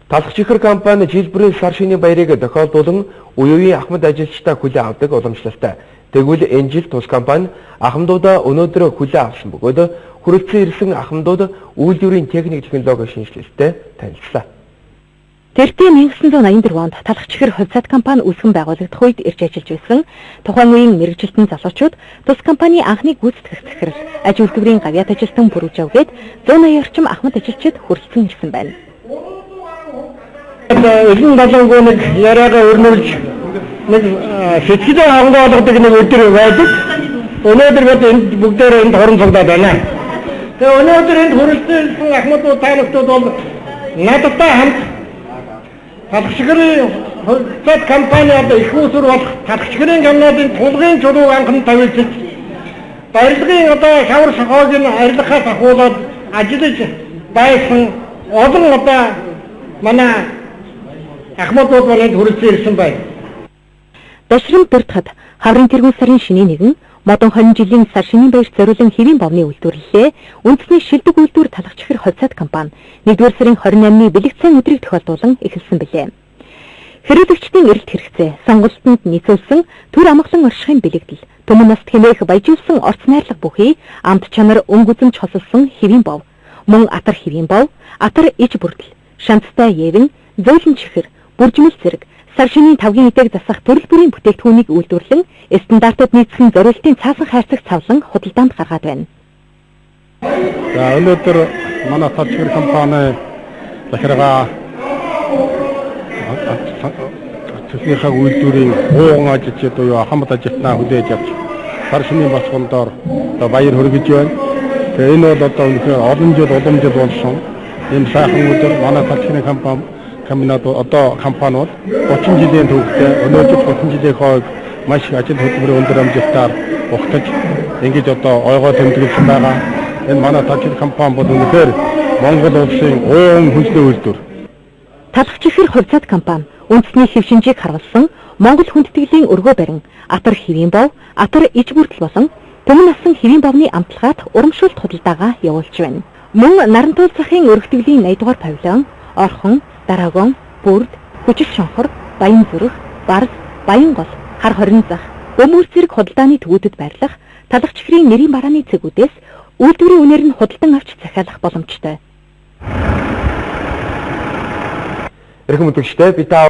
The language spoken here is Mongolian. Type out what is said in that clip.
Талах чихэр компани жил бүрийн сар шинийн баярыг тохиолдуулан үе үеийн ахмад ажилчдаа хүлээн авдаг уламжлалтай. Тэгвэл энэ жил тус компани ахмадуудаа өнөөдөр хүлээн авсан бөгөөд хүрэлцэн ирсэн ахмадууд үйлдвэрийн техник технологи шинжилэлттэй танилцлаа. Тэртээ 1984 онд Талах чихэр хувьцаат компани үүсгэн байгуулагдах үед ирж ажиллаж байсан тухайн үеийн мэргэжилтэн залуучууд тус компани анхны гүйцэтгэх захирал, аж үйлдвэрийн гавьяат ажилтан Бүрүүжав гээд 180 орчим ахмад ажилчид хүрэлцэн ирсэн байна. 97 нэг яриагаа өрнүүлж нэг сэтгэлээ хангуулгадаг нэг өдөр байдаг. Өнөөдөр бид энд бүгдээрээ энд хорон цугдаад байна. Тэгээ өнөөдөр энд хүрэлцэн ирсэн ахмадууд та нарт бол надтай хамт Талах чихрийн хувьцаат компани одоо их усүр болох Талах чихрийн комбинатын тулгын чулууг анхан тавилж барилгын одоо шавар шохоог нь арилгахаас ахуулаад ажиллаж байсан олон одоо манай ахмадууд маань энд хүрэлцэн ирсэн байна. Дашрамт дурдахад хаврын тэргүүн сарын шинийн нэгэн модон 20 жилийн сар шинийн баярт зориулан хэвийн бовны үйлдвэрлэлээ үндэсний шилдэг үйлдвэр Талах чихэр хувьцаат компани 1-р сарын 28-ны бэлэгцэн өдрийг тохиолдуулан эхэлсэн билээ. Хэрэглэгчдийн эрэлт хэрэгцээ, сонголтод нийцүүлсэн төр амгалан оршихын бэлэгдэл, түмэн наст хэмээх баяжуулсан орц найрлага бүхий амт чанар өнгө үзэмж хосолсон хэвийн бов, мөн атар хэвийн бов, атар иж бүрдэл, шанцтай евэн, зөөлөн чихэр, бүржмэл зэрэг сар шинийн тавгийн эдэг засах төрөл бүрийн бүтээгдэхүүнийг үйлдвэрлэн стандартад нийцсэн зориултын цаасан хайрцаг цавлан худалдаанд гаргаад байна. За өнөөдөр манай Талах чихэр компани захиргаа цэцнийхээ үйлдвэрийн ууган ажилчид буюу ахмад ажилтнаа хүлээж авч сар шинийн босгондоор одоо баяр хүргэж байна. Тэгээ энэ бол одоо үнэхээр олон жил уламжил болсон ийм сайхан өдөр. Манай Талах чихрийн компани комбинат одоо компани бол 30 жилийн түүхтэй өнөөдөр 30 жилийн хойно маш их ажил хөдөлмөрийн өндөр амжилтаар ухтаж ингэж одоо ойгоо тэмдэглэсэн байгаа. Энэ манай Талах чихэр компани бол үнэхээр Монгол улсын уун хүнсний үйлдвэр. Талах чихэр хувьцаат компани үндэсний хэв шинжийг харуулсан Монгол хүндэтгэлийн өргөө барин, атар хэвийн бов, атар иж бүрдэл болон түмэн насан хэвийн бовны амталгаат урамшуулт худалдаагаа явуулж байна. Мөн Нарантуул захын өргөтгөлийн 80 дугаар павильон, Орхон, Дараагон, Бүрд, Хүчил шонхор, Баян зүрх, Барс, Баянгол, Хар хорин зах, Бөмбөр зэрэг худалдааны төвүүдэд байрлах Талах чихрийн нэрийн барааны цэгүүдээс үйлдвэрийн үнээр нь худалдан авч захиалах боломжтой. Эрхэм үзэгчдээ би та